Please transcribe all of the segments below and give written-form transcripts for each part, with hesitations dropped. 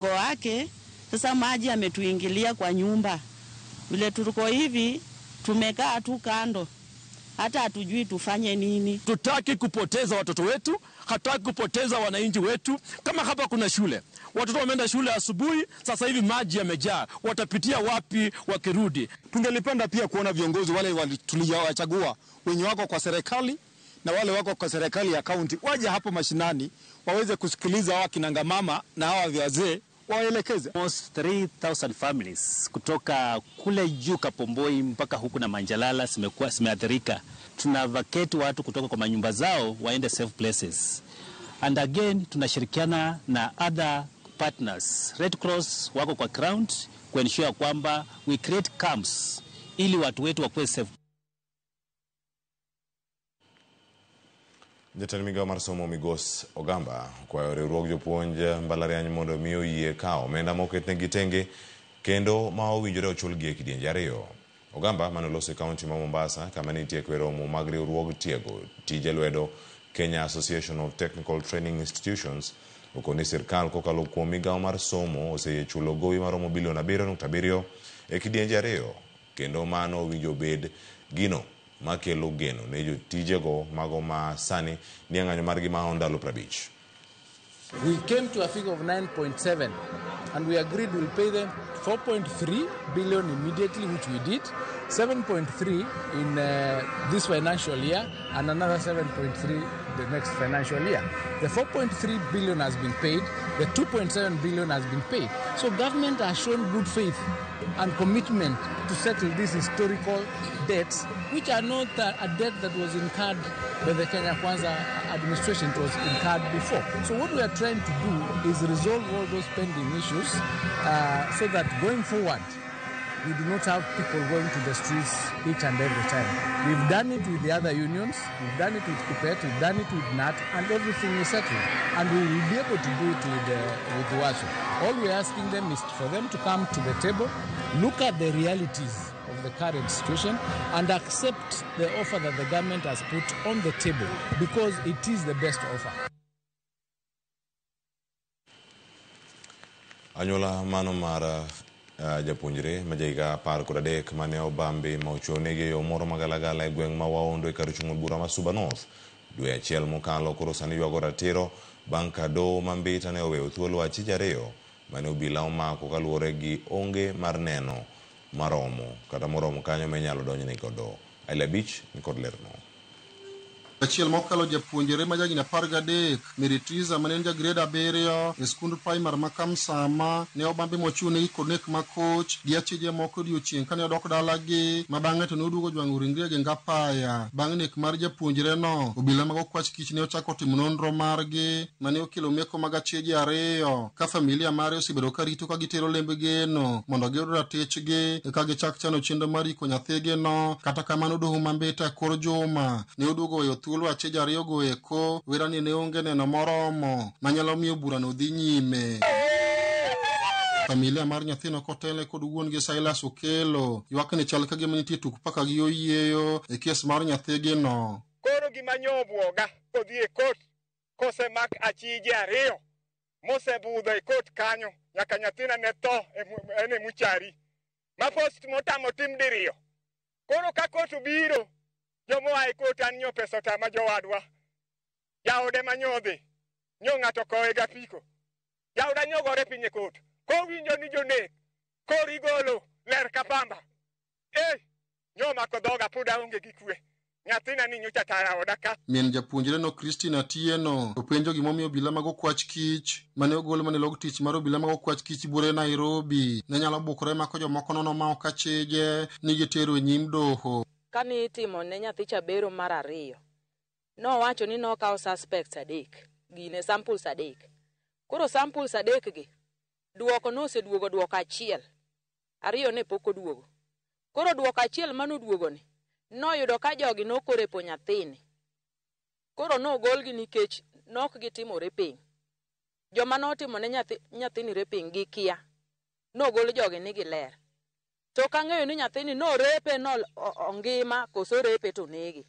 Wake sasa maji ametuingilia kwa nyumba, vile tuliko hivi tumekaa tu kando, hata hatujui tufanye nini. Tutaki kupoteza watoto wetu, hatutaki kupoteza wananchi wetu. Kama hapa kuna shule, watoto wameenda shule asubuhi, sasa hivi maji yamejaa, watapitia wapi wakirudi? Tungelipenda pia kuona viongozi wale tuliowachagua wenye wako kwa serikali na wale wako kwa serikali ya kaunti waje hapo mashinani waweze kusikiliza hawa kinangamama na hawa wazee waelekeze. Almost 3000 families kutoka kule juu Kapomboi mpaka huku na Manjalala zimekuwa zimeathirika. Tuna vacate watu kutoka kwa manyumba zao waende safe places. And again tunashirikiana na other partners. Red Cross wako kwa ground kuensure kwamba we create camps ili watu wetu wakuwe safe. Jatend migao mar somo Migos Ogamba okwayo riwruog jopuonj mbalariany mondo mi oyie kawo omenda moketnegi tenge kendo ma owinjore ochulgi e kidienje ariyo. Ogamba mane oloso e kaunti ma Mombasa kama nitie romo mag riwruog tiego tije lwedo Kenya Association of Technical Training Institutions okoni sirkal kokalo kuom migao mar somo oseyie chulo gowi maromo bilion 7.7 e kidienje ariyo kendo mano owinjo bed gino makelo geno ne jotijego mago ma sani ni e ng'anyo margi ma ndalo 50. We came to a figure of 9.7 and we agreed we'll pay them 4.3 billion immediately, which we did, 7.3 in this financial year and another 7.3 the next financial year. The 4.3 billion has been paid, the 2.7 billion has been paid. So government has shown good faith and commitment to settle these historical debts, which are not a debt that was incurred by the Kenya Kwanza administration, it was incurred before. So what we are trying to do is resolve all those pending issues so that going forward, we do not have people going to the streets each and every time. We've done it with the other unions, we've done it with KUPPET, we've done it with NAT, and everything is settled. And we will be able to do it with UASU. All we're asking them is for them to come to the table, look at the realities of the current situation, and accept the offer that the government has put on the table, because it is the best offer. Anyuola mano mar japuonjre ma jahiga 13 mane obambi ma ochwonegi e yo moro magalagala e gweng' ma Waondo e kar chung' od bura ma Suba North dwe achiel mokalo koro sani ywago ratiro bang' ka doho ma Mbita ne oweyo thuolo achich ariyo mane obila omako kaluwore gi onge mar neno maromo kata moromo kanyo minyalo donjne godo. Aila Beach ni kod lerno. Achiel mokalo japuonjre ma jahigni 13 Mary Triza mane en ja grade 7 e skund primar ma Kamsama ne obambi mochune kod nek ma koch gi achije moko odiochieng' kane odok dalagi ma bang'e to ne oduogo jwang'o ringre gi ngapaya. Bang' nek mar japuonjre no, obila mag okwach kich ne ochako timo nonro margi mane okelo meko mag achije ariyo ka familia mare osebedo ka rito ka gitero lemb geno mondo giyud ratichgi eka gichak chano chenro mar iko nyathigi no. Kata kamano doho ma Mbita kor juma ne oduogo weyo thuolo achije ariyo go eko werani ne onge neno moromo manyalo miyo burano dhi nyime. Familia mar nyathino kotelne kod wuon-gi Silas Okelo ywak ni chal ka gima nitie tuk paka gi oyieyo e kes mar nyathigi no. Koro gima nyobuoga kodhi e kot kosemak achije ariyo mosebudho e kot kanyo nyaka nyathina ne tho en e muchari ma post motamo tim diriyo. Koro ka kot obiro jomoa e kot an nyo pesa otama jowadwa. Jaode manyodhi nyo ng'ato kowe gapiko. Jaoda nyogore piny e kot. Kowinjo ni jonek koro igolo ler ka pamba. Nyo mako dhoga pod aonge gi kwe. Nyathina ni nyocha taya oda ka. Min japuonjre no Christina Atieno openjo gimomiyo obila mag okwach kich mane ogol mane log tich mar obila mag okwach kich buore Nairobi ne nyalo bukore mako jomoko nono ma ok achije ni gitero e nyim doho. Kane itimo ne nyathi cha bero mar ariyo, nowacho ni nokawo suspects 3, gine samples 3. Koro samples 3 gi, duoko noseduogo duoko achiel, ariyo ne pok oduogo. Koro duoko achiel manoduogo ni, noyudo ka jogi nokorepo nyathini. Koro nogolgi nikech nok gitimo raping. Joma notimo ne nyathini raping gikia. Nogol jogi ni giler. To kang'eyo ni nyathini norepe no ongima koso repe to nege.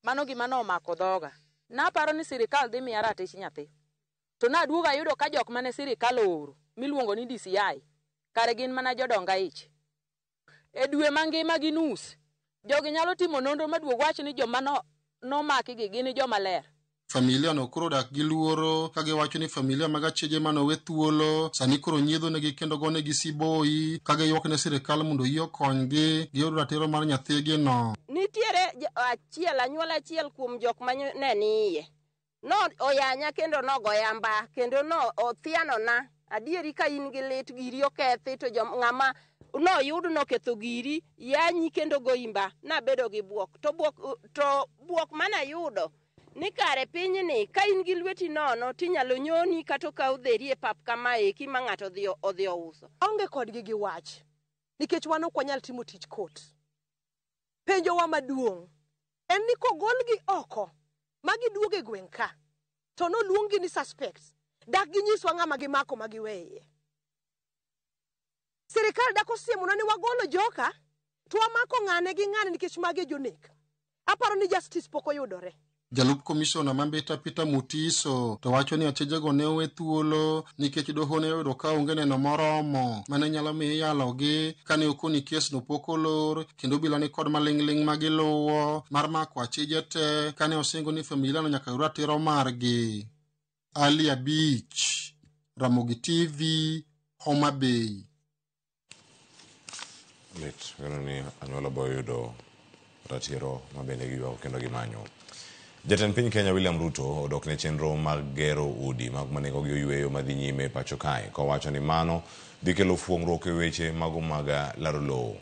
Mano gima nomako dhoga. Naparo ni sirikal dhi miya ratich nyathi. To naduogo ayudo ka jok mane sirikal ooro miluongo ni DCI kare gin mana jodong ich. E dwe mangima gi nus, jogi nyalo timo nonro maduog wach ni joma nomaki gi gin joma ler. Familia no koro dak gi luoro ka giwacho ni familia mag acheje manowe thuolo sani koro nyiedho negi kendo gonegi siboi ka giywak ne sirikal mondo oyie okonygi giyud ratiro mar nyathigi no. Nitiere achiel anyuola achiel kuom jok ma ne ni iye. No oyanya kendo nogoya mba kendo no othianona. Adieri ka in gi lit giri okethi to ng'ama noyud noketho giri yanyi kendo goyi mba. Nabedo gi buok to buok manayudo ni kare pinyni ka in gi lweti nono tinyalo nyoni kata okaw dheri e pap kama eki ma ng'ato odhi ouso. Onge kodgi gi wach nikech wan ok wanyal timo tich kot. Penjowa maduong' en ni kogolgi oko ma giduogo e gweng' ka to noluonggi ni suspects, dak ginyiswa ng'ama gimako ma giweye. Sirikal dak osiemonwa ni wagolo joka to wamako ng'ane gi ng'ane nikech magi jonek. Aparo ni justice pok oyudore. Jalup komishona ma Mbita Peter Mutiso to wacho ni achejego ne owe thuolo nikech doho ne oyudo ka onge neno moromo mane nyalo miyo iyalogi kane okoni kes no pok olor kendo obila ni kod maling'ling' ma giluwo mar mako acheje te kane osingo ni familia no nyaka yud ratiro margi. Ali Abich, Ramogi TV, Homa Bay. Lit, geno ni anyuola boyudo ratiro mabende giywako kendo gimanyo. Jatend piny Kenya William Ruto odok ne chenro mag gero udi mag manengo gi oyweyo madhi nyime pacho kae kowacho ni mano dhi kelo fuong'ruok e weche mago mag laro lowo.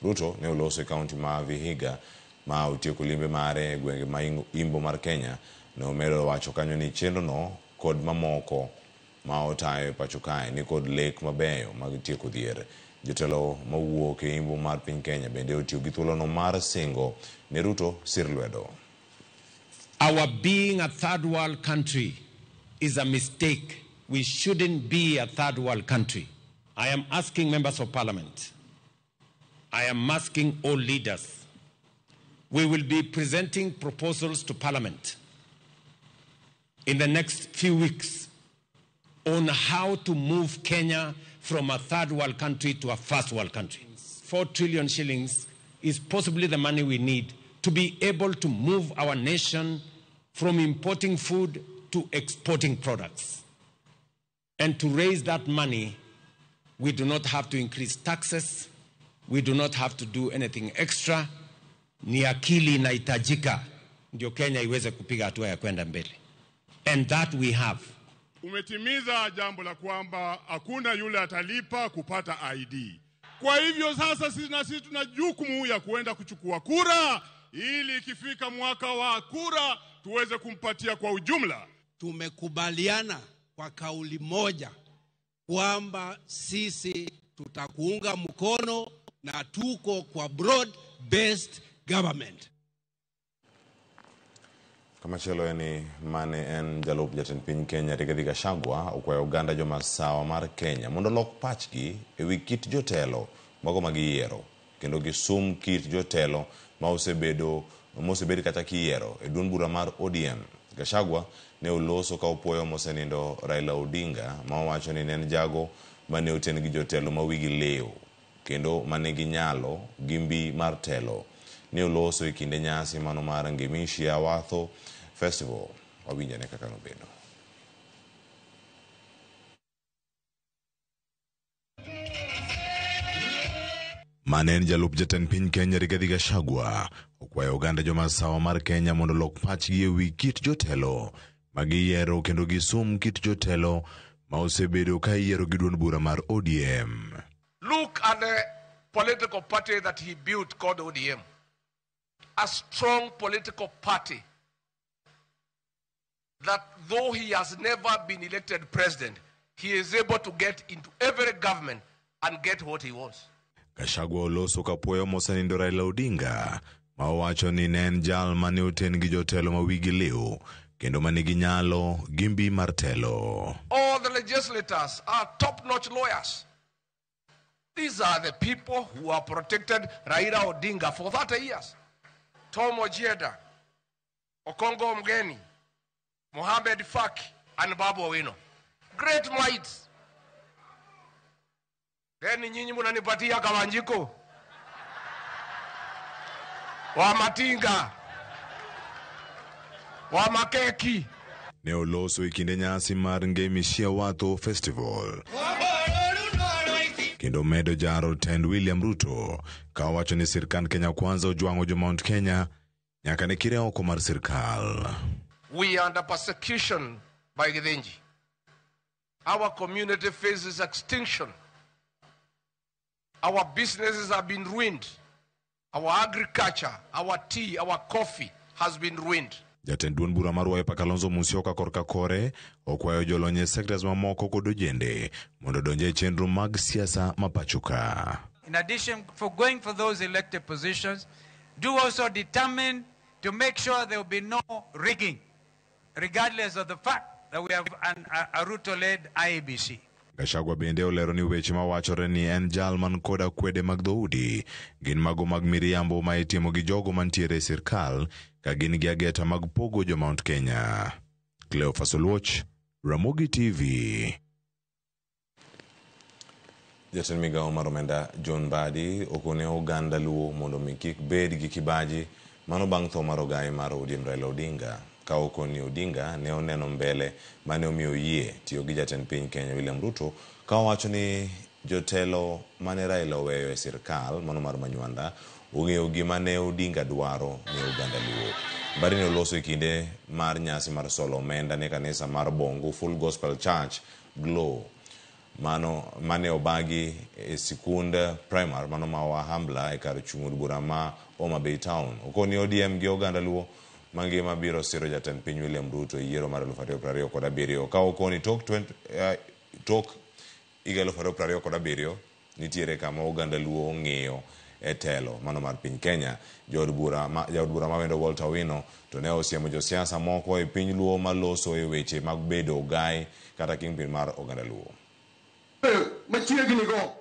Ruto ne oloso e kaunti ma Vihiga ma otieko limbe mare e gwenge ma imbo mar Kenya. Ne omedo wacho kanyo ni chenro no kod mamoko ma otayo e pacho kae ni kod lek mabeyo mag tieko dhier. Jotelo mawuok e imbo mar piny Kenya bende otiyo gi thuolono mar singo ne Ruto sir lwedo. Our being a third world country is a mistake. We shouldn't be a third world country. I am asking members of parliament. I am asking all leaders. We will be presenting proposals to parliament in the next few weeks on how to move Kenya from a third world country to a first world country. 4 trillion shillings is possibly the money we need to be able to move our nation from importing food to exporting products. And to raise that money, we do not have to increase taxes. We do not have to do anything extra. Ni akili inahitajika ndio Kenya iweze kupiga hatua ya kwenda mbele. And that we have. Umetimiza jambo la kwamba hakuna yule atalipa kupata ID. Kwa hivyo sasa sisi na sisi tuna jukumu ya kuenda kuchukua kura ili ikifika mwaka wa kura tuweze kumpatia kwa ujumla. Tumekubaliana kwa kauli moja kwamba sisi tutakuunga mkono na tuko kwa broad based government. Kamachielo en ni mane en jalup jatend piny Kenya Rigathi Gachagua okwayo oganda jomasawa mar Kenya mondo olok pachgi ewi kit jotelo mago ma giyiero kendo gisum kit jotelo ma osebed kata kiyiero e duond bura mar ODM. Gachagua ne oloso ka opuoyo mosenindo Raila Odinga ma owacho ni ne en jago mane oten gi jotelo ma wigi liw kendo manigi nyalo gi mbi mar telo. Ne oloso e kinde nyasi mano mar Ngemisia Watho Festival. Wawinjane kaka nobedo. Mane en jalup jatend piny Kenya Rigathi Gachagua okwayo oganda jomasawa mar Kenya mondo olok pachgi ewi kit jotelo ma giyiero kendo gisum kit jotelo ma osebedo ka iyiero gi duond bura mar ODM. Look at the political party that he built called ODM. A strong political party that though he has never been elected president, he is able to get into every government and get what he wants. Gachagua oloso kapuoyo mosenindo Raila Odinga ma owacho ni ne en jal mane oten gi jotelo ma wigi liw kendo manigi nyalo gi mbi mar telo. All the legislators are top-notch lawyers. These are the people who have protected Raila Odinga for 30 years. Tom Ojienda, Okongo Mgeni, Mohamed Faki, and Babu Owino. Great minds. Then nyinyi mnanipatia Kawanjiko wa Matinga wa Makeki. Ne oloso e kinde nyasi mar Ngemi Shiawatho Festival kendo medo jaro tend William Ruto ka owacho ni sirkand Kenya Kwanza ojwang'o jo Mount Kenya nyaka ne kire oko mar sirkal. We are under persecution by Githinji. Our community faces extinction. Our businesses have been ruined. Our agriculture, our tea, our coffee has been ruined. Jatend duond bura mar Wiper Kalonzo Musyoka korka kore okwayo jolony e sectors mamoko kod ojende mondo odonj e chenro mag siasa ma pacho ka. In addition for going for those elected positions, do also determine to make sure there will be no rigging, regardless of the fact that we have a Ruto-led IEBC. Gachagua bende olero ni weche mawachore ni en jal man koda kwede mag dhoudi gin mago mag miriambo ma itimo gi jogo mantiere e sirkal ka gin gi ageta mag pogo jo Mount Kenya. Cleophas Oluoch, Ramogi TV. Jatend migawo mar omenda John Mbadi okone oganda Luo mondo mi kik bed gi kibaji mano bang' tho mar ogai mar ODM Raila Odinga. Ka okoni Odinga ne oneno mbele mane omiyo oyie tiyo gi jatend piny Kenya William Ruto ka owacho ni jotelo mane Raila oweyo e sirkal mano mar Manywanda ong'eyo gima ne Odinga dwaro ne oganda Luo. Mbadi ne oloso e kinde mar nyasi mar solo omenda ne kanisa mar Bongo Full Gospel Church Glow mano mane obagi e sikund primar mano ma Wahambla e kar chung' od bura ma Homa Bay Town. Okoni ODM gi oganda Luo mangima biro siro jatend piny William Ruto e yiero mar 2027 ka okoni tok higa 2027 nitiere kama oganda Luo ong'iyo e telo mano mar piny Kenya. Jaod bura ma Wendo Walter Owino to ne osiemo josiasa moko e piny Luo maloso e weche mag bedo ogai kata kingpin mar oganda Luo. Machiegni go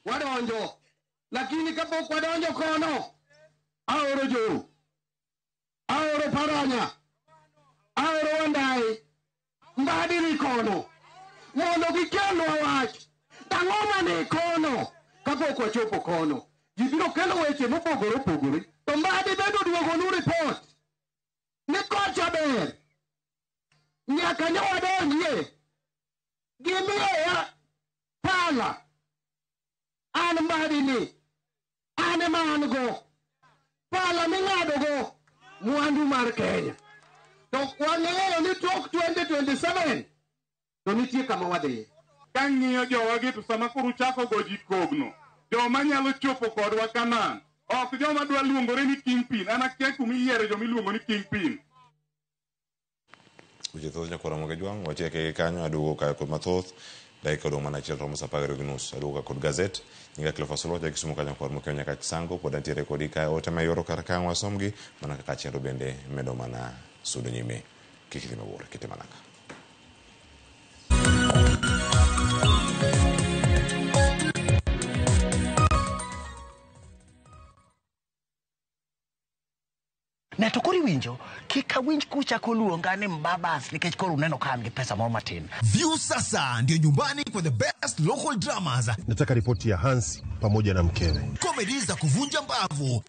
wadonjo, lakini kapok wadonjo kono aoro jou, aoro Paranya, aoro Wandai, Mbadi ni kono mondo gikelnwa wach ang'o mane kono kapok wachopo kono. Ji biro kelo weche mopogore opogore, to Mbadi bende oduogonu ripot ni kocha ber, nyaka ne wadonjie. Gimiyowa pala, an Mbadi ni an ema an go pala ming'adogo mwandu mar Kenya. To wang'eyo ni tok 2027 to nitie kama wadhiye. Kang'iyo jowagi to sama koro uchako go ji kogno, joma nyalo chopo kodwa Kanaan, ok joma dwa luongore ni kingpin. An akia kuma iyiero joma iluongo ni kingpin. Weche thoth nyakwara Ramogi Jwang', watieke kanyo aduogo kae kod mathoth. Dakika odong' mana achiel romo saa 12:30. Aduogo kod gazet. Nyinga Cleophas Oluoch, Kisumu kanyo kwar mokeo nyaka Chisango. Pod antiere kodi kae ote ma ioro kar ka wasomgi mana kaka chenro bende medo mana sudo nyime. Kik idhi mabor, kite mana ka. Ne to koro iwinjo kik awinj kuchako luonga ni mbabas nikech koro uneno ka an gi pesa moro matin. View sasa ndio nyumbani kwa the best local dramas. Nataka ripoti ya Hansi pamoja na mkewe. Comedy za kuvunja mbavu.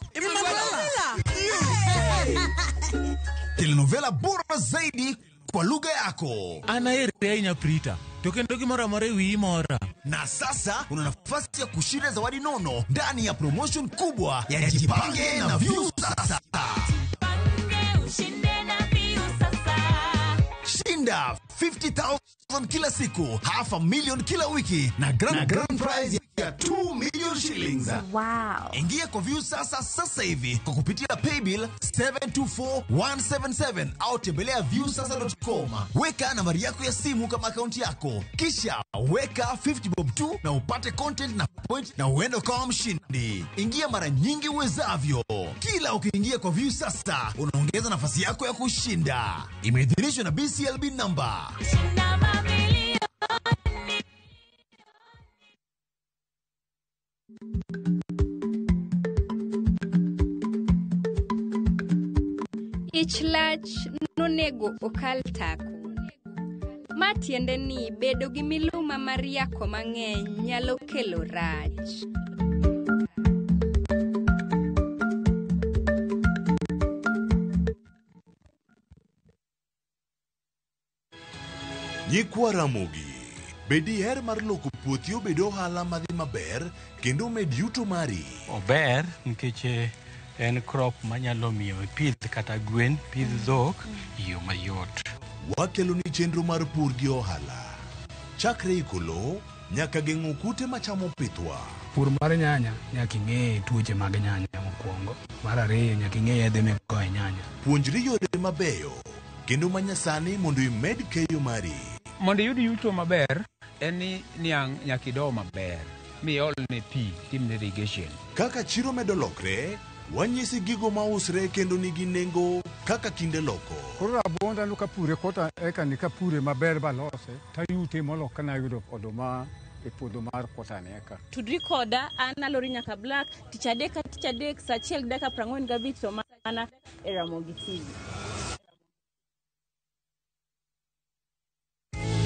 Telenovela bora zaidi kwa lugha yako. Anaheri ahinya Prita. To kendo gimoro amora e wiyi mora. Na sasa una nafasi ya kushinda zawadi nono ndani ya promotion kubwa ya Jipange na View Sasa. Shinda 50,000 kila siku, 500,000 kila wiki na grand prize ya 2 million shillings. Wow. Ingia kwa View Sasa sasa hivi kwa kupitia paybill 724177 au tembelea viewsasa.com. Weka nambari yako ya simu kama akaunti yako, kisha weka 50 bob tu na upate content na point na uende ukawa mshindi. Ingia mara nyingi uwezavyo. Kila ukiingia kwa View Sasa unaongeza nafasi yako ya kushinda. Imeidhinishwa na BCLB number. Shinda mamilioni. Ich lach nonego okal tako. Ma Ma tiende ni bedo gi miluma mar yako mang'eny nyalo kelo rach. Nyikwa Ramogi, be diher mar loko puothi obed ohala madhi maber kendo omed yuto mari? Ober nikech en crop manyalo miyo ipidh kata gwen, pidh dhok e yo mayot. Wakeloni chenro mar pur gi ohala. Chakre iko lowo nyaka geng'o kute machamo pithwa. Pur mar nyanya nyaka ing'e tuoche mag nyanya mokwongo. Mar ariyo nyaka ing'e yedhe migoyo e nyanya. Puonjri yore mabeyo kendo manyasani mondo imed keyo mari. Mondo iyud yuto maber en ni niang' nyaka ido maber miol ne pi timne irrigation. Kaka chiro medo lokre, wanyisi gigo mausre kendo nigi nengo kaka kinde loko. Koro rabuonda no kapure kota eka ni kapure maber balose tayute molo kana yudo oduma e puodho mar kota ni eka. Tudri koda an Alori Nyaka Black tich adek ka tich adek saa achiel gi dakika 45 to mana e Ramogi TV.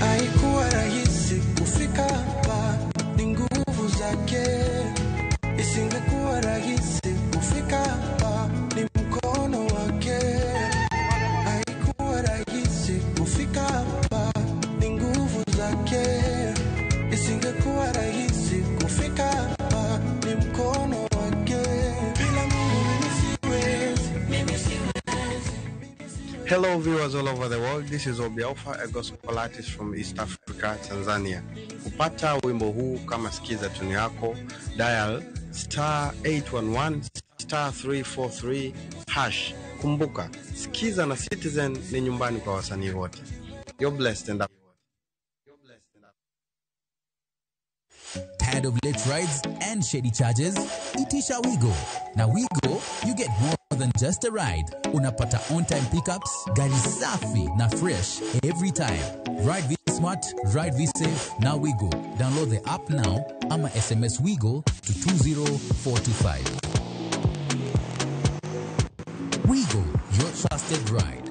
Haikuwa rahisi kufika hapa, ni nguvu zake. Isingekuwa rahisi kufika hapa, ni mkono wake. Haikuwa rahisi kufika hapa, ni nguvu zake. Isingekuwa rahisi kufika hapa, ni mkono wake. Bila Mungu mimi siwezi, mimi siwezi. Hello, viewers all over the world. This is Obi Alpha, a gospel artist from East Africa, Tanzania. Kupata wimbo huu kama sikiza tuni yako, dial star 811 star 343 hash. Kumbuka, Sikiza na Citizen ni nyumbani kwa wasanii wote. You're blessed and Tired of late rides and shady charges? Itisha Wigo. Now Wigo, you get more than just a ride. Unapata on-time pickups, gari safi na fresh every time. Ride V Smart, ride V Safe, now Wigo. Download the app now ama SMS Wigo to 20425. Wigo, your trusted ride.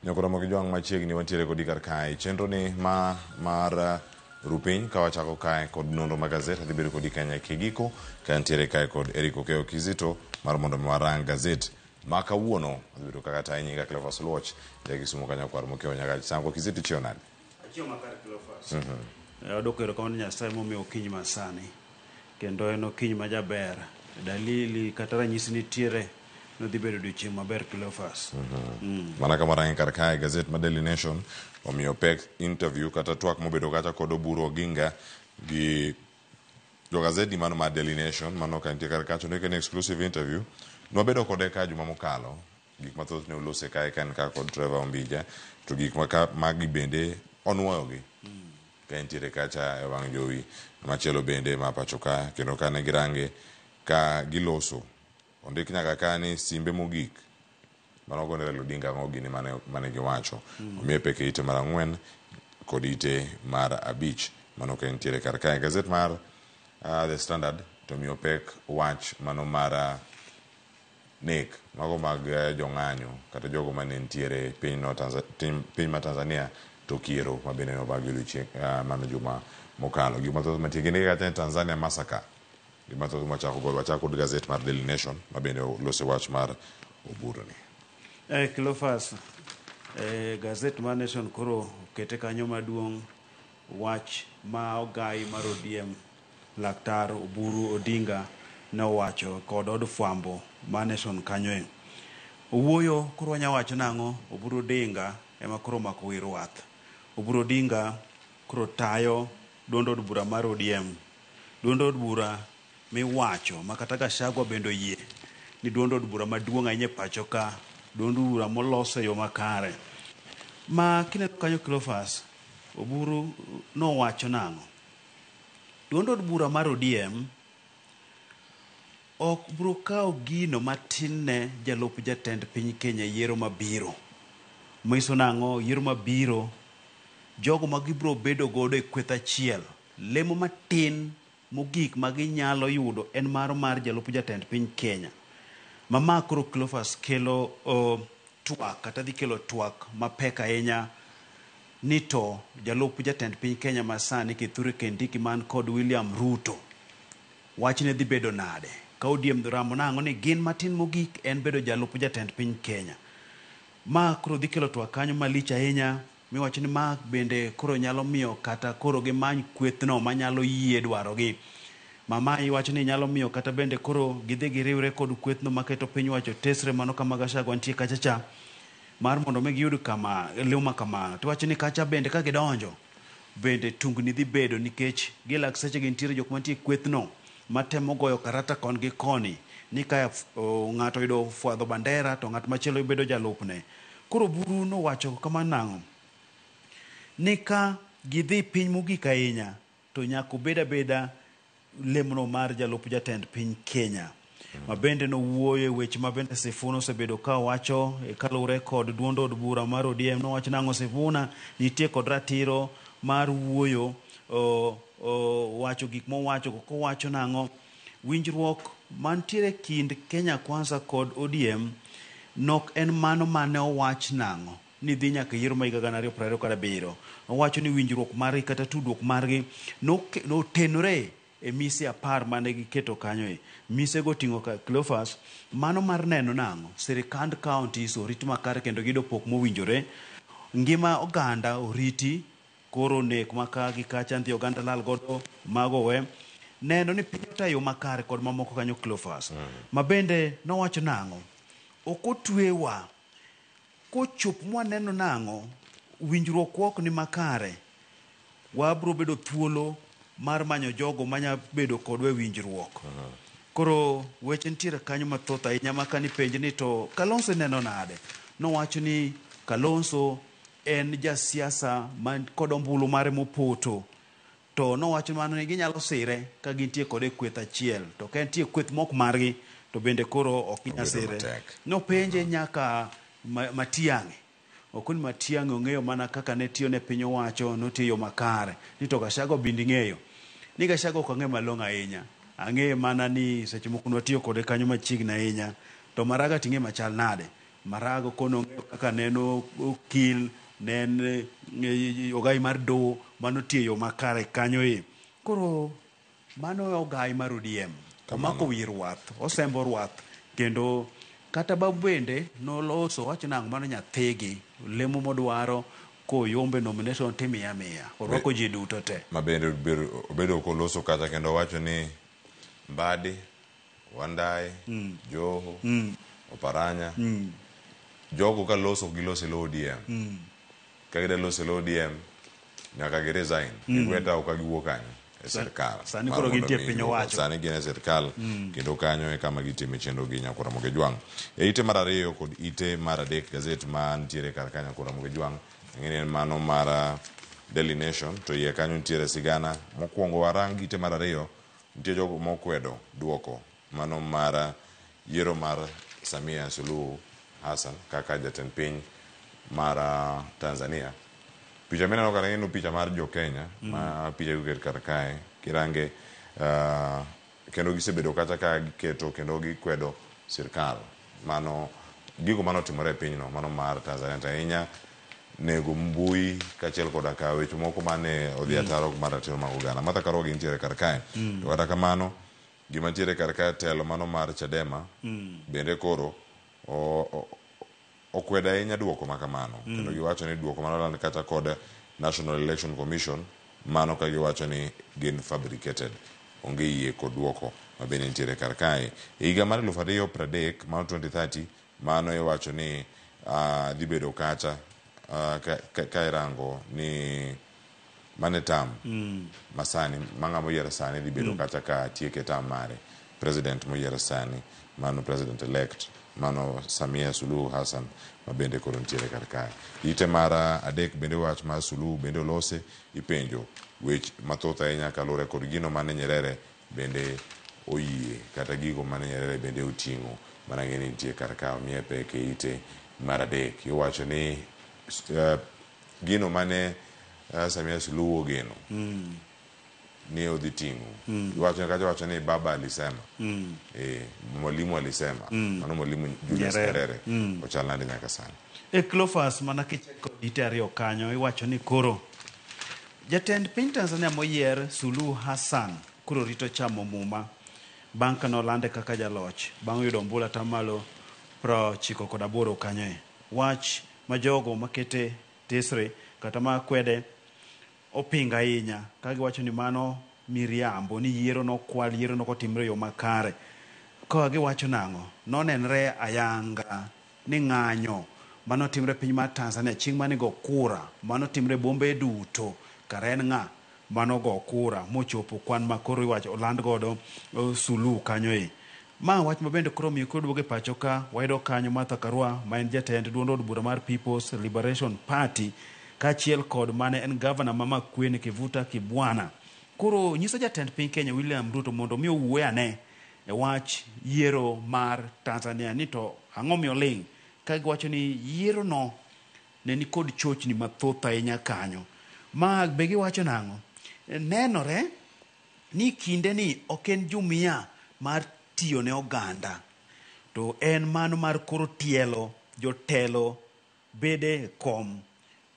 Nyoko Ramogi Jwang' machiegni wantiere kodi kar kae. Chenro ni ma mar rupiny ka wachako kae kod nonro mag gazet adhi bedo kodi kanya kigiko ka ntiere kae kod Eric Okeyo Kizito mar mondo mi warang gazet ma kawuono adhi bedo kaka tayi nyinga Cleophas Oluoch ja Kisumu kanyo kwar Mokeo Nyakach. Sango Kizito ichiewo nade? Achiewo makare Cleophas. Adwoko erokamano ne Nyasaye momiyo okinyi masani kendo en okinyi majaber. Dalili kata ranyisi nitiere nodhi bedo odiochieng' maber Cleophas. Mana kama rangi kar kae gazet ma Daily Nation omiyo pek interview kata twak mobedo kacha kod Oburu Oginga gi jogazeti mano mar Daily Nation mano ka nitie kar kacha ondike ni exclusive interview nwabedo kode ka juma mokalo gik mathoth ne olose kae ka en ka kod Trevor Ombija to gik magi bende onwoyogi ka entiere kacha e wang' jowi machielo bende ma pacho ka kendo kane girange ka giloso ondik nyaka ka ni simbe mogik mano gone Raila Odinga ang'o gini mane giwacho. Omiye pek e ite mar 4 kod ite mar 5 mano ka entiere kar kae. Gazet mar The Standard to miyo pek wach mano mar nek mago mag jong'anyo kata jogo mane nitiere piny ma Tanzania to kiero ma bende nobagi odiochieng' mano juma mokalo. Gik mathoth mantie gin kata Tanzania massacre. Gik mathoth mwachako godo wachako kod gazet mar Daily Nation ma bende olose wach mar Oburu ni. Cleophas, Gazet mar Nation koro okete kanyo maduong' wach ma ogai mar ODM Laktar Oburu Odinga ne owacho kod od fwambo mar Nation kanyo e. Owuoyo koro wanya wacho nang'o Oburu Odinga ema koro omako wi rwath. Oburu Odinga koro tayo duond od bura mar ODM. Duond od bura miwacho ma kata Gachagua bende oyie ni duond od bura maduong' ahinya e pacho ka, duond bura molos e yo makare. Ma kineno kanyo Cleophas, Oburu nowacho nang'o? Duond od bura mar ODM ok bro kawo gino matin ne jalup jatend piny Kenya e yiero mabiro. Manyiso nang'o? Yiero mabiro, jogo ma gibro bedo godo e kweth achiel, lemo matin mogik ma ginyalo yudo en maro mar jalup jatend piny Kenya. Ma ma koro Cleophas kelo twak kata dhi kelo twak mapek ahinya ni to jalup jatend piny Kenya masani Kithure Kindiki man kod William Ruto wachne dhi bedo nade? Ka ODM ramo nang'o ni gin matin mogik en bedo jalup jatend piny Kenya. Ma koro dhi kelo twak kanyo malich ahinya miwacho ni ma bende koro nyalo miyo kata koro gimany kwethno manyalo yie dwarogi. Mama iwacho ni nyalo miyo kata bende koro gidhi giriwre kod kwethno maketo piny wacho tesre mano kama Gachagua nitie kacha cha mar mondo mi giyud kama lemo ma kamano. Tiwacho ni kacha bende ka gidonjo bende tungni dhi bedo nikech gilak seche gi nitiere jok mantie kwethno matemo goyo karata kon gi koni ni ka ng'ato oyudo fwadho bandera to ng'at machielo bedo jalupne. Koro Oburu nowacho kama nang'o? Ni ka gidhi piny mogik ahinya to nyaka obed abeda lemono mar jalup jatend piny Kenya. Ma bende nowuoyo e weche ma bende Sifuna osebedo ka wacho kaluwore kod duond od bura mar ODM. Nowacho nang'o Sifuna nitie kod ratiro mar wuoyo wacho gik mowacho kowacho nang'o winjruok mantiere kind Kenya Kwanza kod ODM nok en mano mane owach nang'o ni dhi nyaka yiero ma higa 2027. Owacho ni winjruok margi kata tudruok margi notenore e mise 10 mane giketo kanyo e. Mise go oting'o Cleophas, mano mar neno nang'o sirikand counties orit makare kendo giyudo pok mowinjore, ngima oganda oriti, koro nek maka gi kacha nthi oganda lal godo mago we neno ni piny otayo makare kod mamoko kanyo Cleophas. Ma bende nowacho nang'o ok otwewa kochop mwaneno nang'o winjruok ok ni makare wabro bedo thuolo mar manyo jogo manya bedo kodwa e winjruok. Koro weche nitiere kanyo mathoth ahinya ma kanipenj ni to Kalonzo ineno nade? Nowacho ni Kalonzo en jasiasa man kod ombulu mare mopoto. To nowacho mano ni ginyalo sire ka gintie kode e kweth achiel. To ka entie kweth mok margi to bende koro ok ginyal sire. Nopenje nyaka Matiang'i. Okoni Matiang'i ong'eyo mana kaka ne tiyo ne piny owacho, notiyo makare. Ni to Gachagua bende ing'eyo. Ni Gachagua ok ang'eyo malong'o ahinya. Ang'eyo mana ni seche moko nwatiyo kode kanyo machiegni ahinya. To Maraga ting'e machal nade? Maraga kono ong'eyo kaka ne en okil, ne en ogai mar doho, mano tiyo yo makare kanyo e. Koro mano e ogai mar ODM. Omako wi rwath, osembo rwath kendo kata Babu bende noloso wacho nang'o mano nyathigi lemo modwaro koyombe nomination timiya miya orwako ji duto te. Ma bende obedo koloso kacha kendo owacho ni Mbadi, Wandayi, Joho, Oparanya, jogo ka loso giloso e lo ODM. Ka gida loso e lo ODM nyaka gi resign. Giweta ok giwuok kanyo e sirkal. Sani koro gintie piny owacho. Sani gin e sirkal kendo kanyo e kama gitime chenro gi Nyakwar Ramogi Ojwang'. E ite mar 2 kod ite mar 3 gazet mantiere kar ka Nyakwar Ramogi Ojwang' ang'e ni en mano mar Daily Nation to iye kanyo nitiere sigana. Mokwongo warang ite mar 2 nitie jogo mokwedo duoko mano mar yiero mar Samia Suluhu Hassan kaka jatend piny mar Tanzania. Picha mineno kar kae picha mar jo Kenya ma picha oket kar kae kirange kendo gisebedo kata ka giketo kendo gikwedo sirkal mano gigo manotimore e pinyno mano mar Tanzania to ahinya nego mbui kaachiel koda ka weche moko mane odhi ataro mar ratiro mag oganda. Martha Karua gintiere kar kae. To kata kamano gima ntiere kar kae telo mano mar Chadema bende koro okwedo ahinya duoko ma kamano. Kendo giwacho ni duoko manoland kata kod National Election Commission mano ka giwacho ni gin fabricated. Onge yie kod duoko ma bende nitiere kar kae. E higa mar 2030, mano 2030, mano iwacho ni dhi bedo kacha ka irango ni mane tam masani ma ng'ama oyier sani dhi bedo kacha ka tieke tam mare. President moyier sani, mano president elect, mano Samia Suluhu Hassan ma bende koro nitiere kar kae. Ite mar adek bende wach mar Suluhu bende olose, ipenjo wech mathoth ahinya kaluwore kod gino mane Nyerere bende oyie kata gigo mane Nyerere bende oting'o mana ng'e ni nitie kar ka omiye pek e ite mar adek. Iwacho ni gino mane Samia Suluhu ogeno ni odhi ting'o. Iwacho kacha wacho ni baba alisema. Mwalimu alisema. Mano mwalimu Julius Nyerere. Ochal nade nyaka sani. E Cleophas mana kichako ite ariyo kanyo iwacho ni koro jatend piny Tanzania moyier Suluhu Hassan koro rito chamo muma bang' ka nolande kaka jaloch bang' yudo ombulu atamalo 98 kanyo. Wach ma jogo makete tesre kata ma kwede opinga ahinya ka giwacho ni mano miriambo ni yiero nokwal, yiero nokotimre e yo makare. Ka giwacho nang'o? Nonenre ayanga ni ng'anyo manotimre piny mar Tanzania chieng' mane go kura manotimre bombe duto kare en ng'a manogo kura mochopo kwan ma koro iwacho oland godo Suluhu kanyo e. Ma wach ma bende koro miyo koro duogo e pacho ka wayudo kanyo Martha Karua ma en jatend duond od bura mar People's Liberation Party kaachiel kod mane en gavana ma Makueni Kivuta Kibwana. Koro nyiso jatend piny Kenya William Ruto mondo mi owuo ane e wach yiero mar Tanzania ni to ang'o miyo ling' ka giwacho ni yiero no ne ni kod chochni mathoth ahinya kanyo. Ma be giwacho nang'o? Nenore ni kinde ni ok en jumia mar tiyo ne oganda to en mano mar koro tielo jotelo bede kom.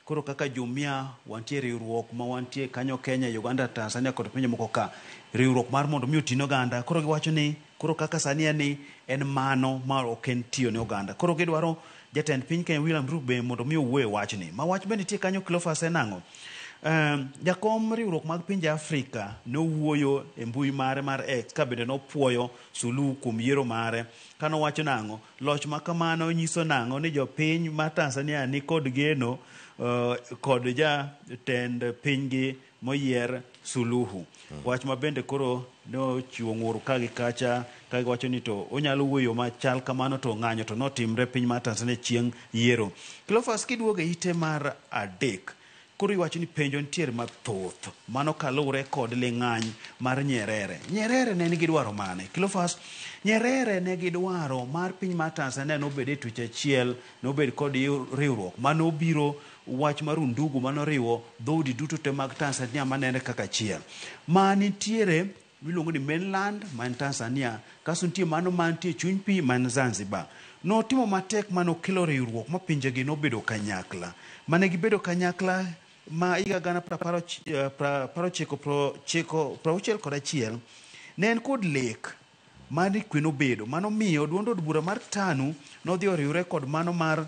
Koro kaka jumia wantie riwruok ma wantie kanyo Kenya, Uganda, Tanzania kod pinje moko ka riwruok mar mondo mi oti ne oganda. Koro giwacho ni koro kaka sani en ni en mano ma ok en tiyo ne oganda. Koro gidwaro jatend piny Kenya William Ruto be mondo mi owuo e wachni. Ma wach be nitie kanyo Cleophas en ang'o? Jakom riwruok mag pinje Afrika nowuoyo e mbui mare mar X ka bende nopuoyo Suluhu kuom yiero mare kanowacho nang'o loch ma kamano nyiso nang'o ni jopiny ma Tanzania ni kod geno kod jatend pinygi moyier Suluhu. Wach ma bende koro nochiwo ng'ur ka gi kacha ka giwacho ni to onyalo wuoyo machal kamano to ng'anyo to notimre piny mar Tanzania chieng' yiero. Cleophas kiduogo e ite mar adek koro iwacho ni penjo nitiere mathoth mano kaluwore kod ling'any mar Nyerere. Nyerere ne nigi dwaro mane? Cleophas, Nyerere ne gi dwaro mar piny mar Tanzania nobed e twech achiel, nobed kod riwruok manobiro wach mar undugu manoriwo dhoudi duto te mag Tanzania manene kaka achiel. Ma nitiere miluongo ni mainland man Tanzania, kasto nitie mano mantie chuny pi man Zanzibar. Notimo matek manokelo riwruok ma pinjegi nobedo kanyakla. Mane gibedo kanyakla ma higa gana 1961 ne en kod lek mane kwe nobedo manomiyo duond od bura mar TANU nodhi oriwre kod mano mar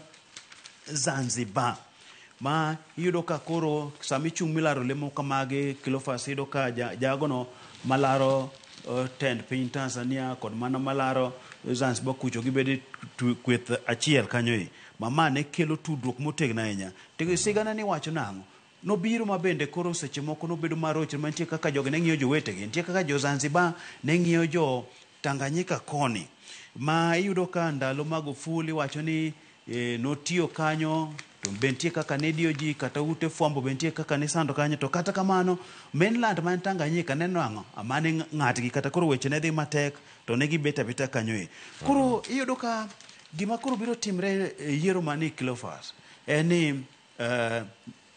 Zanzibar. Ma iyudo ka koro sama ichung' milaro lemo kamagi Cleophas iyudo ka jagono malaro tend piny Tanzania kod mano malaro Zanzibar kucho gibedo kweth achiel kanyo e. Ma ne kelo tudruok motegno ahinya. To sigana ni wacho nang'o? Nobiro ma bende koro seche moko nobedo marochre mantie kaka jogi ne ng'iyo jowetegi, nitie kaka jo Zanzibar ne ng'iyo jo Tanganyika koni. Ma iyudo ka ndalo Magufuli wacho ni notiyo kanyo to be nitie kaka ne diyo ji kata ute fwambo be nitie kaka ne sando kanyo to kata kamano mainland man Tanganyika neno ang'o? Amane ng'atgi kata koro weche ne dhi matek to ne gibet abeta kanyo e. Koro iyudo ka gima koro biro timre e yiero mani Cleophas en ni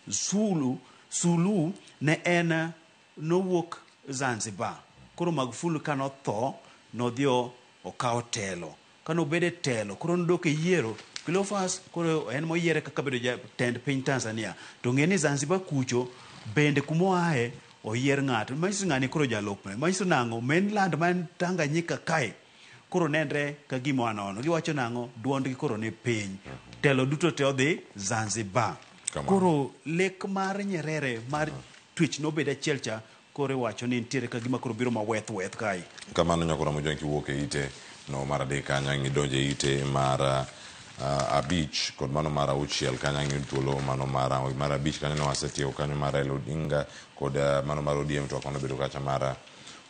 Suluhu ne en nowuok Zanzibar. Koro Magufuli kanotho nodhi okawo telo. Kanobedo e telo koro nodok e yiero Cleophas koro en moyiere kaka bedo jatend piny Tanzania. To ng'e ni Zanzibar kucho bende kumoaye oyier ng'ato. Manyiso ng'ani koro jalupne. Manyiso nang'o mainland man Tanganyika kae koro nenre ka gima wanono. Giwacho nang'o duondgi koro ni piny. Telo duto te odhi Zanzibar. Koro lek mar Nyerere mar twech nobed achiel cha koro iwacho ni nitiere ka gima koro biro maweth weth kae. Kamano nyakora Mojwang' kiwuok e ite no mar adek kanyo ang' idonjo e ite mar abich kod mano mar auchiel kanyo ang' iyud thuolo mano mar abich kanyo ne wasetieko kanyo mar Raila Odinga kod mano mar ODM to mano bedo kacha mar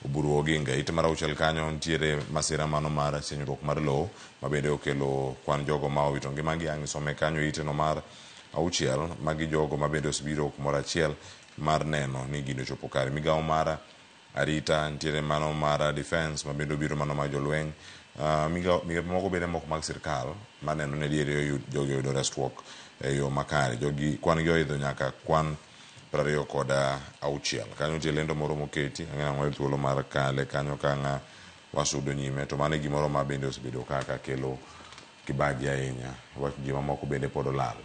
Oburu Oginga. Ite mar auchiel kanyo nitiere masira mano mar sienyruok mar lowo ma bende okelo kwan jogo ma owito ngimagi. Ang' isome kanyo ite no mar auchiel magi jogo ma bende osebiro kumoro achiel mar neno ni gino ochopo kare. Migawo mar arita nitiere mano mar defense ma bende obiro mano mar jolweny. Migepe moko bende moko mag sirkal maneno ni adieri jogi oyudo resruok e yo makare. Jogi kwan gi oidho nyaka kwan 26. Kanyo nitie lendo moro moketi, ang'e nang'o thuolo mar kale kanyo ka ng'a wasudo nyime. To mano e gimoro ma bende osebedo kaka kelo kibaji ahinya. Wach ji mamoko bende pod olal.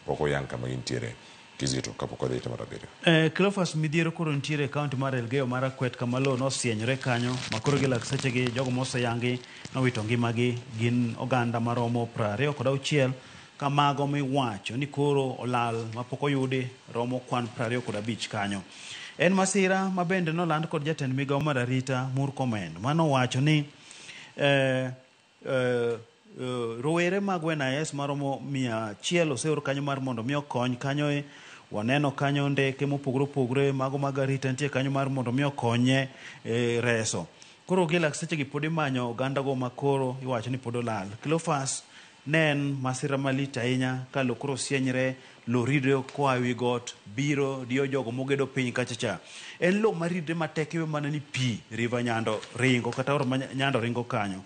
Pok oyang kama gintiere. Kizito kapok odhi e mar abiriyo. Cleophas Midhiero koro nitiere e kaunti mar Elgeyo Marakwet kama lowo nosienyore kanyo ma koro gi lak sechegi jogo moseyangi nowito ngimagi gin oganda maromo 26 ka mago miwacho ni koro olal mapok oyudi romo kwan 25 kanyo. En masira ma bende noland kod jatend migawo mar arita Murkomen manowacho ni rowere mag NIS maromo 100 oseor kanyo mar mondo mi okony kanyo. Waneno kanyo ndeke mopogore opogore mago mag arita nitie kanyo mar mondo mi okonye reso. Koro gi lak sechegi pod imanyo ogandago ma koro iwacho ni pod olal. Cleophas ne en masira malich ahinya ka lowo koro sienyre, lowo ridre koa ewi got biro diyo jogo mogedo piny kacha cha. En lowo maridre matek iwe mana ni pi River Nyando ringo kata aora ma Nyando ringo kanyo.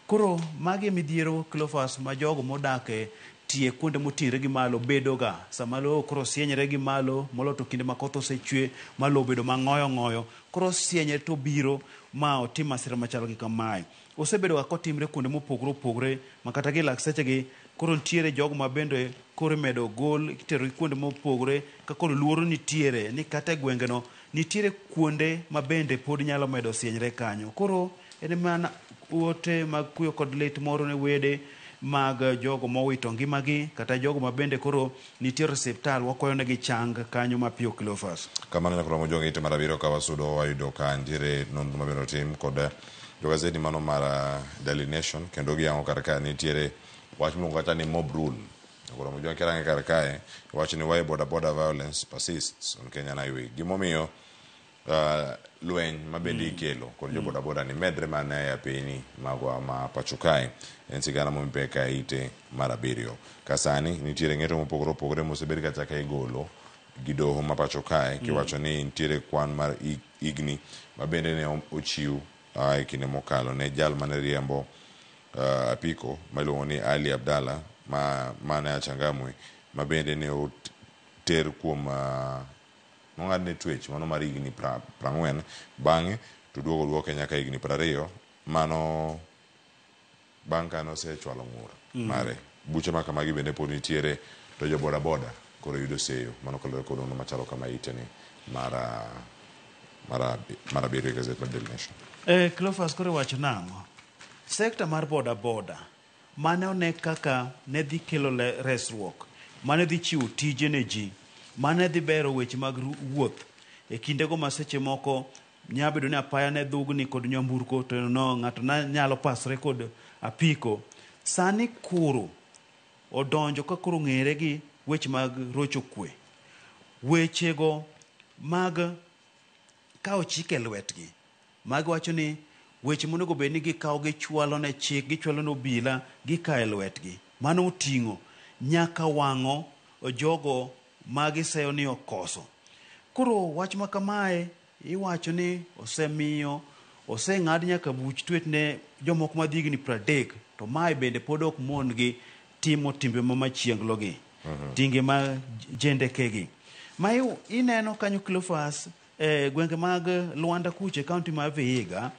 Koro magi e midhiero Cleophas ma jogo modak e tie kuonde moting're gi malo bedoga sama lowo koro sienyre gi malo molo to kinde ma koth osechwe ma lowo obedo mang'oyo ng'oyo koro sienyre to biro ma otim masira machalo gi kamae. Osebedo ga kotimre kuonde mopogore opogore ma kata gi lak sechegi koro nitiere jogo ma bende koro imedo gol itero gi kuonde mopogore ka koro luoro nitiere ni kata e gwengeno nitiere kuonde ma bende pod nyalo medo sienyre kanyo. Koro en mana ote mag kuyo kod lit moro ne wede mag jogo mowito ngimagi kata jogo ma bende koro nitiere osiptal wakwayo negi chang kanyo mapiyo Cleophas. Kamano nyakoro Mojwang' ite mar abiriyo ka wasudo wayudo ka nitiere nonro mabende otim kod jogazeti mano mar Daily Nation kendo giyango kar ka nitiere wach miluongo kata ni mob rule. Nyakoro Mojwang' kirange kar kae wach ni why boda boda violence persists on Kenyan highway. Gimomiyo lweny mabende ikelo kod jo boda boda ni medre mana e apeni magwa ma pacho kae. En sigana momi ka ite mar abiriyo. Ka sani nitiere ng'eto mopogore opogore mosebed kata ka igolo gi doho ma pacho kae kiwacho ni nitiere kwan mar higni mabende ne ochiw e kinde mokalo ne jal mane riembo apiko miluongo ni Ali Abdalla ma mane a Changamwe ma bende ne oter kuom nong'adne twech mano mar higni 40 bang'e to duogo duoke nyaka higni 20 mano bang' ka nosechwalo ng'ur mare. Buche ma kamagi bende pod nitiere to jo boda boda koro yudo seyo mano kaluwore kod nonro machalo kama iteni mar abiriyo e gazet mar Daily Nation. Cleophas koro iwacho nang'o? Sekta mar boda boda mane one kaka ne dhi kelo resruok, mane dhi chiwo tije ne ji, mane dhi bero weche mag wuoth e kindego ma seche moko nyalo bedo ni apaya ne dhugni kod nyamburko to no ng'ato nyalo pasre kod apiko. Sani koro odonjo ka koro ng'ere gi weche mag rocho kwe, wechego mag kawo chik e lwetgi. Magi wacho ni weche monego bed ni gikawo gichwalo ne chik, gichwalo ne obila, gikawo e lwetgi. Mano oting'o nyaka wang'o jogo ma giseyo ni okoso. Koro wach ma kamae iwacho ni osemiyo oseng'ad nyaka buch twech ne jomoko madhi higni 30 to mae bende pod ok mon gi timo timbe ma machienglo gi, tinge ma jendekegi. Ma ineno kanyo Cleophas e gwenge mag Luanda kuche kaunti ma Vihiga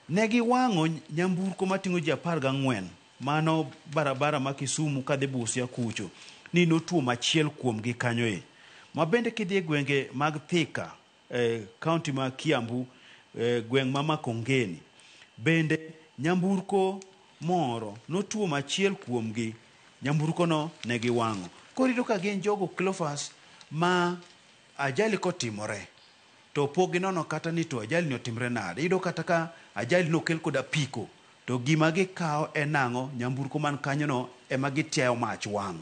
ne giwang'o nyamburko mating'o ji 14 mano barabara ma Kisumu kadhi Busia kucho ni notuomo achiel kuomgi kanyo e. Ma bende kidhi e gwenge mag Thika kaunti ma Kiambu gweng' ma Makongeni bende nyamburko moro notuomo achiel kuomgi Nyamburko no ne giwang'o. Koro iyudo ka gin jogo Cleophas ma ajali kotimore to pok ginono kata ni to ajali ni otimre nade. Iyudo kata ka ajali nokel kod apiko to gima gikawo en ang'o? Nyamburko man kanyono ema gitiayo mach wang'.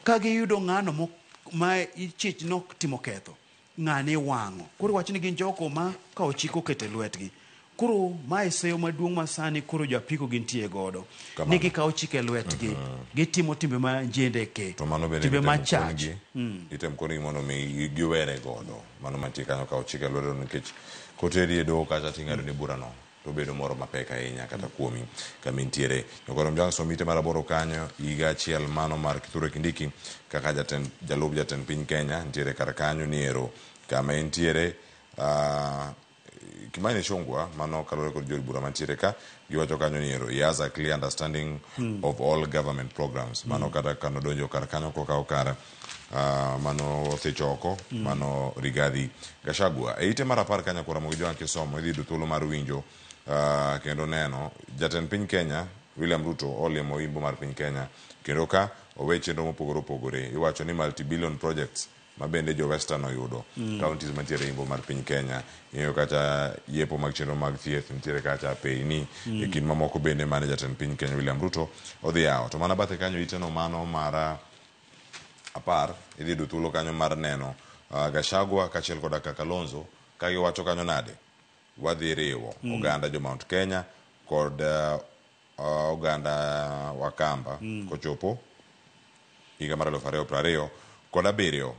Ka giyudo ng'ano ma ichich notimo ketho, ng'ane iwang'o. Koro wach ni gin jogo ma kawo chik oketo e lwetgi. Koro mae seyo maduong' ma sani koro jo apiko gintie godo. Ni gikawo chik e lwetgi. Gitimo timbe ma njendeke. To mano bende Timbe item machach. kongi, item kongi mondo mi giwere godo. Mano mantie kanyo kawo chik e lwedo nikech koteri e doho kacha ting'ado ni burano to bedo moro mapek ahinya kata kuomi kama intiere. Nyokoro Mjang somo ite mar 8 kanyo higa achiel mano mar Kithure Kindiki kaka jalup jatend piny Kenya nitiere kar kanyo niero kama entiere Kimani Ichung'wa mano kaluwore kod jood bura mantiere ka giwacho kanyo ni ero he has a clear understanding of all government programs mano kata kanodonjo kar kanyo kokawo kar mano othicho oko mano Rigathi Gachagua. E ite mar 10 kanyo Ramogi Jowang' kisomo idhi yudo thuolo mar winjo kendo neno jatend piny Kenya William Ruto olimo imbo mar piny Kenya kendo ka owe chenro mopogore opogore iwacho ni multi-billion projects ma bende jo Western oyudo counties mantiere imbo mar piny Kenya ing'eyo kacha yepo mag chenro mag thieth nitiere kacha peyni e kind mamoko bende mane jatend piny Kenya William Ruto odhi yawo. To mana bathe kanyo iteno mano mar 10 idhi yudo thuolo kanyo mar neno Gachagua kaachiel koda ka Kalonzo ka giwacho kanyo nade wadhi riwo oganda jo Mount Kenya kod oganda Wakamba kochopo higa mar 2027.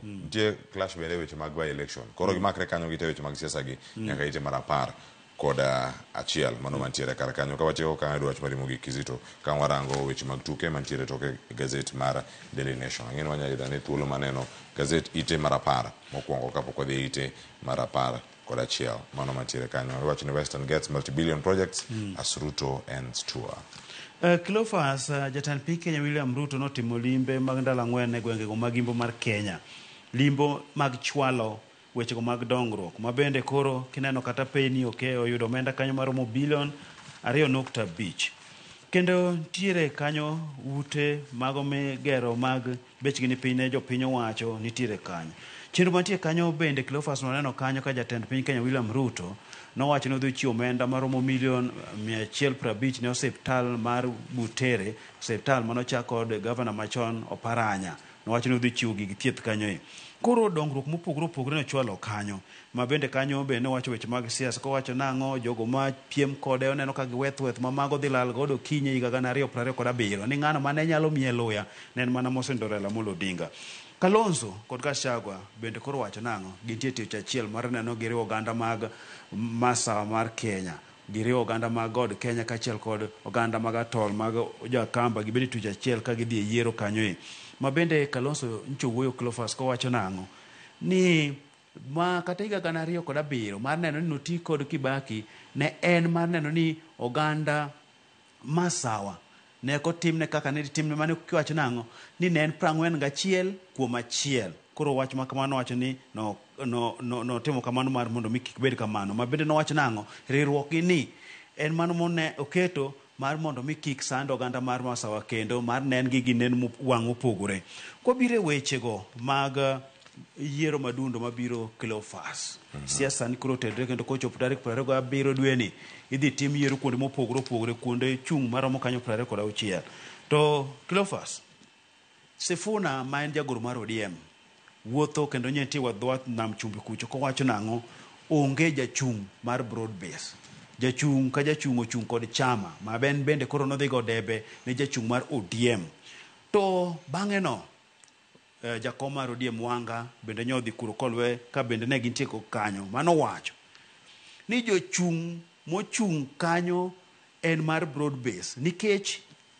Nitie clash bende weche mag by election koro gimakre kanyo gite weche mag siasa gi nyaka ite mar 11 mano mantiere kar kanyo. Ka watieko kanyo dwach mar mogik Kizito ka warango weche mag tuke mantiere toke gazet mar Daily Nation. Ang'e ni wanyalo yudo ane thuolo maneno gazet ite mar 10 mokwongo kapok wadhi ite mar 11 mano mantiere kanyo. Iwacho ni Western gets multi-billion projects as Ruto ends tour. Cleophas, jatend piny Kenya William Ruto notimo limbe mag ndalo 4 e gwengego mag imbo mar Kenya. Limbo mag chwalo wechego mag dongruok ma bende koro kineno kata peni oyudo omenda kanyo maromo bilion 2.5. Kendo nitiere kanyo ute mago migero mag bechgi ni piny ne jopiny owacho nitiere kanyo. Chenro mantie kanyo bende Cleophas noneno kanyo ka jatend piny Kenya William Ruto nowacho ni odhi chiwo omenda maromo milion 150 ne osiptal mar Butere, osiptal manochak kod gavana machon Oparanya. Nowacho ni odhi chiwo gig thieth kanyo e. Koro dongruok mopogore opogore nochwalo kanyo. Ma bende kanyo bende nowacho weche mag siasa kowacho nang'o jogo ma piem kode oneno ka giweth weth ma mago dhi lal godo kiny e higa 2027 ni ng'ano mane nyalo miye luya ne en mana Mosendo Raila Amolo Odinga. Kalonzo kod Gachagua bende koro wacho nang'o gintie tich achiel mar neno giriwo oganda mag masawa mar Kenya, giriwo oganda mag God Kenya kaachiel kod oganda mag atol mag Jakamba gibedo tich achiel ka gidhi e yiero kanyo e. Ma bende Kalonzo ncho wuoyo Cleophas kowacho nang'o ni ma kata higa 2007 mar neno ni noti kod Kibaki ne en mar neno ni oganda masawa ne ok otimne kaka ne timne mane kiwacho nang'o ni ne en 41 kuom 1. Koro wach ma kamano nowacho ni notimo kamano mar mondo mi kik bed kamano. Ma bende nowacho nang'o riwruok gi ni en mano mone oketo mar mondo mi kik sand oganda mar masawa kendo mar nen gi gi nen wang' mopogore. Kobiro e wechego mag yiero madundo mabiro Cleophas. Siasa ni koro otenore kendo kochopo tarik 27 dweni idhi tim yiero kuonde mopogore opogore kuonde chung' maromo kanyo 26. To Cleophas, Sifuna ma en jagoro mar ODM wuotho kendo nyentie wadhwath nam chumbi kucho kowacho nang'o onge jachung' mar broad base. Jachung' ka jachung' ochung' kod chama ma ben bende koro nodhi go debe ne jachung' mar ODM. To bang'e no jakom mar ODM Wanga bende nyodhi kuro kolwe ka bende ne gintie kanyo mano wacho ni jochung' mochung' kanyo en mar broad base nikech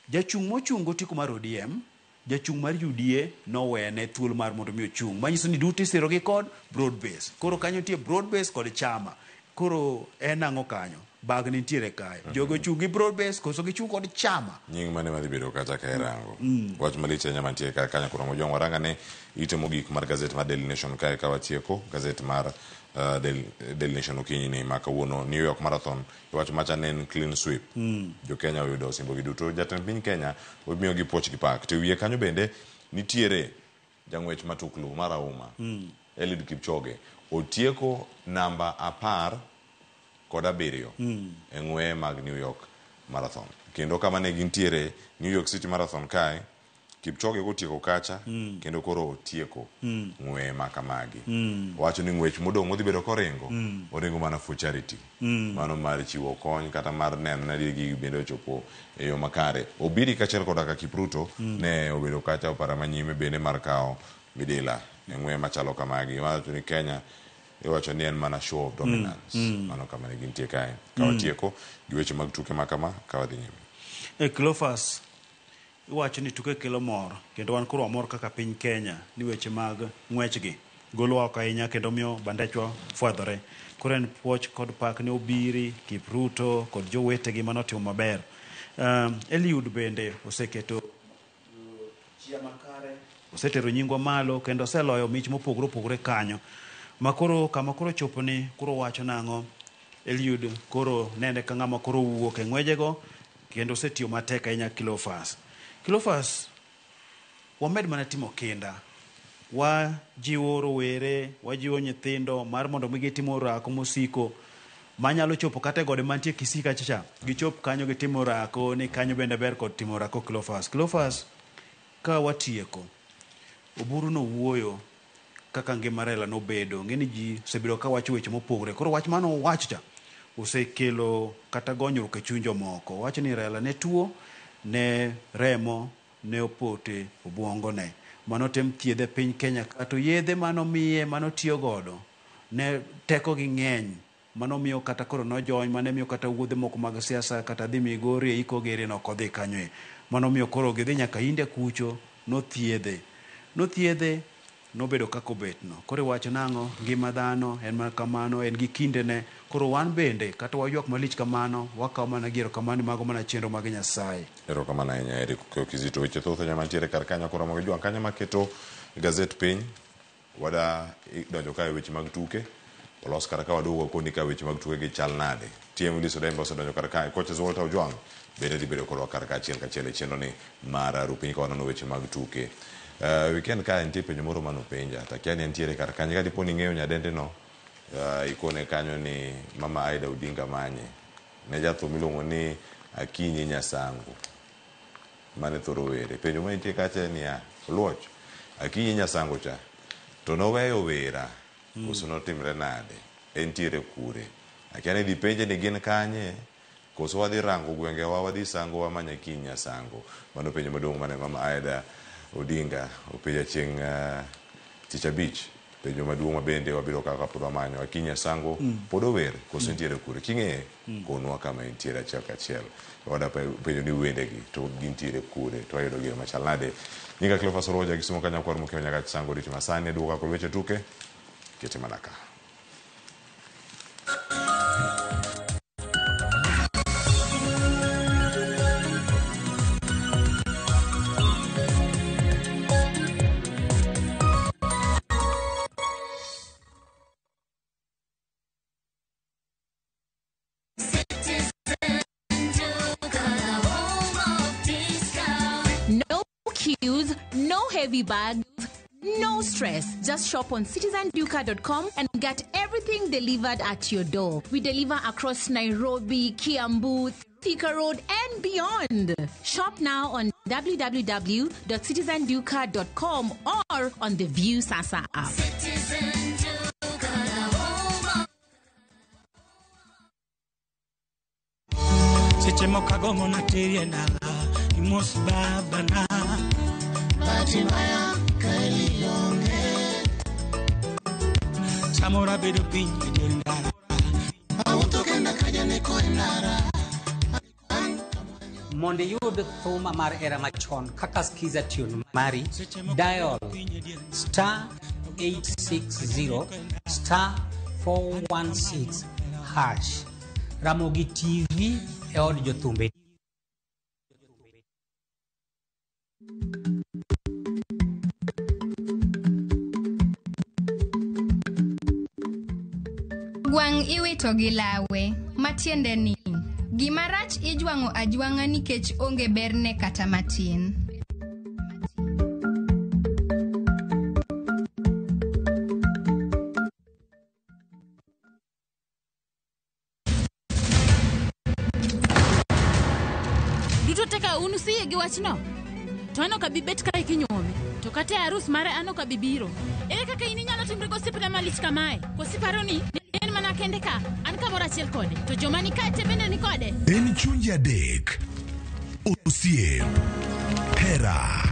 jachung' mochung' gotiko mar ODM, jachung' mar UDA nowene thuolo mar mondo mi ochung', manyiso ni duto isiro gi kod broad base. Koro kanyo nitie broad base kod chama. Koro en ang'o kanyo? Bag nitiere kae. Jogo ochung' gi broad base koso gichung' kod chama? Nying mane madhi bedo kacha ka irango. Wach malich ahinya mantie kar kanyo koro Mojwang' waranga ne ite mogik mar gazet mar Daily Nation kae ka watieko gazet mar Daily Nation okinyi ni ma kawuono. New York Marathon iwacho macha ne en clean sweep. Jo Kenya oyudo osimbo gi duto. Jatend piny Kenya omiyogi puoch gi pak. To e wiye kanyo bende nitiere jang'wech matuklu marahuma Eliud Kipchoge otieko namba 17 e ng'weye mag New York Marathon. Kendo kama ne gintiere New York City Marathon kae, Kipchoge kotieko kacha kendo koro otieko ng'weye ma kamagi. Owacho ni ng'wech modong' odhi bedo koringo, oringo mana for charity. Mano mar chiwo kony kata mar neno ni adier gigi bende ochopo e yo makare. Obiri kaachiel koda ka Kipruto ne obedo kacha opara manyime bende mar kawo midila e ng'weye machalo kamagi. Iwacho ni Kenya iwacho ni en mana show of dominance. Mano kama ne gintie kae. Ka watieko gi weche mag tuke ma kama, ka wadhi nyime. E Cleophas, iwacho ni tuke kelo mor kendo wan koro wamor kaka piny Kenya ni weche mag ng'wechgi golowa oko ahinya kendo miyo bandechwa fwadhore. Koro en puoch kod pak ne Obiri, Kipruto kod jowetegi manotimo maber. Eliud bende oseketo chia makare, osetero nyingwa malo kendo oseloyo mich mopogore opogore kanyo. Makoro kama koro chopo ni koro wacho nang'o Eliud koro nene ka ng'ama koro wuok e ng'wejego kendo osetiyo matek ahinya Cleophas. Cleophas, wamed mana timo kinda. Wajiwo rowere, wajiwo nyithindo mar mondo mi gitim orako mosiko manyalo chopo kata e gode mantie Kisii kacha cha. Gichop kanyo gitimo orako ni kanyo bende ber kod timo orako Cleophas. Cleophas, ka watieko, Oburu nowuoyo kaka ngima Raila nobedo. Ng'eni ji osebedo ka wacho weche mopogore. Koro wach mane owacho cha osekelo kata gonyruok e chuny jomoko. Owacho ni Raila ne tuo, ne remo, ne opote obwongone. Mano tem thiedhe piny Kenya ka to yedhe manomiye manotiyo godo ne teko gi ng'eny. Mano miyo kata koro nojony, mane miyo kata wuodhe moko mag siasa kata dhi Migori e iko gere nok odhi kanyo e. Mano miyo koro gidhi nyaka India kucho nothiedhe. Nothiedhe nobedo kaka obetno. Koro iwacho nang'o, ngima dhano en mana kamano, en gi kindene. Koro wan bende kata waywak malich kamano, wakawo mana gi erokamano mago mana chenro mag Nyasaye. Erokamano ahinya Eric Okeyo Kizito. Weche thoth ahinya mantiere kar kanyo koro mondo ijwang' kanyo maketo gazet piny. Wada donjo ka e weche mag tuke. Olos kar ka waduogo wakoni ka weche mag tuke gi chal nade. TM Willis Odemba osedonjo kar kae. Coaches Walter Ojwang' bende dhi bedo kodwa kar ka achiel kachiel e chenro ni mar Rupiny ka wanono weche mag tuke. Weekend kae nitie penjo moro manopenja. Takia ni entiere kar kanye. Ka dipo ni ing'eyo nyadende no, ikone kanyo ni Mama Aida Odinga manye. Ne jathum miluongo ni Akinyi Nyasango. Mane thoro were. Penjo manitie kacha en niya, Oluoch, Akinyi Nyasango cha, to noweyo wera, koso notimre nade? Entiere kure? Akia ni dhi penje ni gin kanye, koso wadhi rango gwengewa, wadhi sango wamany Akinyi Nyasango. Mano penjo maduong' mane Mama Aida Odinga openja chieng' tich abich. Penjo maduong' ma bende wabiro kawo kapod wamanyo. Akinyi Nyasango pod ower koso entiere kure? King'eye, konwa kama entiere achiel kachiel. Wada penjo ni wendegi to gintiere kure to wayudo gi machal nade. Nyinga Cleophas Oroja Kisumo kanyo kwar mokeo nyaka sango rito masani aduogo kod weche tuke. Kete mana ka. No queues, no heavy bags, no stress. Just shop on citizenduka.com and get everything delivered at your door. We deliver across Nairobi, Kiambu, Thika Road, and beyond. Shop now on www.citizenduka.com or on the View Sasa app. Seche moko agombo nateri e ndara imos babana. Bahati mbaya kaeli onge. Samoro abedo piny e dier ndara. Awuotho kenda ka janeko e ndara. Mondo iyud thuma mar era machon kaka skiza tune mari, dial star 860 star 416 hash. Ramogi TV e od jothumbe. Tong' iwito gi lawe, matiende ni gima rach ijwang'o ajwang'a nikech onge berne kata matin. Duto te ka un usiyie gi wachno? To an ok abi bet kae kinyuome. To kata e arus mare an ok abi biro. Ere kaka in inyalo timri gosiepna malich kamae? Koso iparo ni en mana kende ka? An kamoro achiel kode. To joma ni kae te bende ni kode? En chunje adek. Osiep. Hera.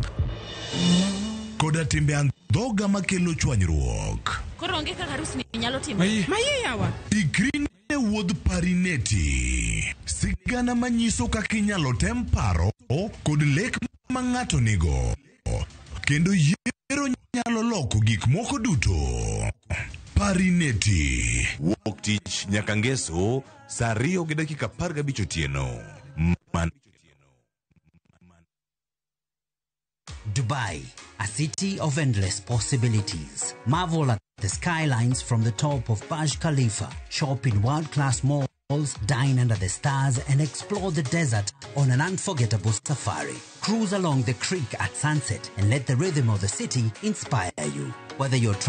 Koda timbe andhoga makelo chwanyruok. Koro onge kaka arus ni nyalo timore. Maye yawa. Ikri ne wuodh Parineti. Sigana manyiso kaka inyalo tem paro kod lek ma ng'ato nigo. Kendo yiero nyalo loko gik moko duto. Parineti. Wuok tich nyaka ngeso saa 2:15 otieno. Man Dubai, a city of endless possibilities. Marvel at the skylines from the top of Burj Khalifa, shop in world-class malls, dine under the stars, and explore the desert on an unforgettable safari. Cruise along the creek at sunset and let the rhythm of the city inspire you. Whether you're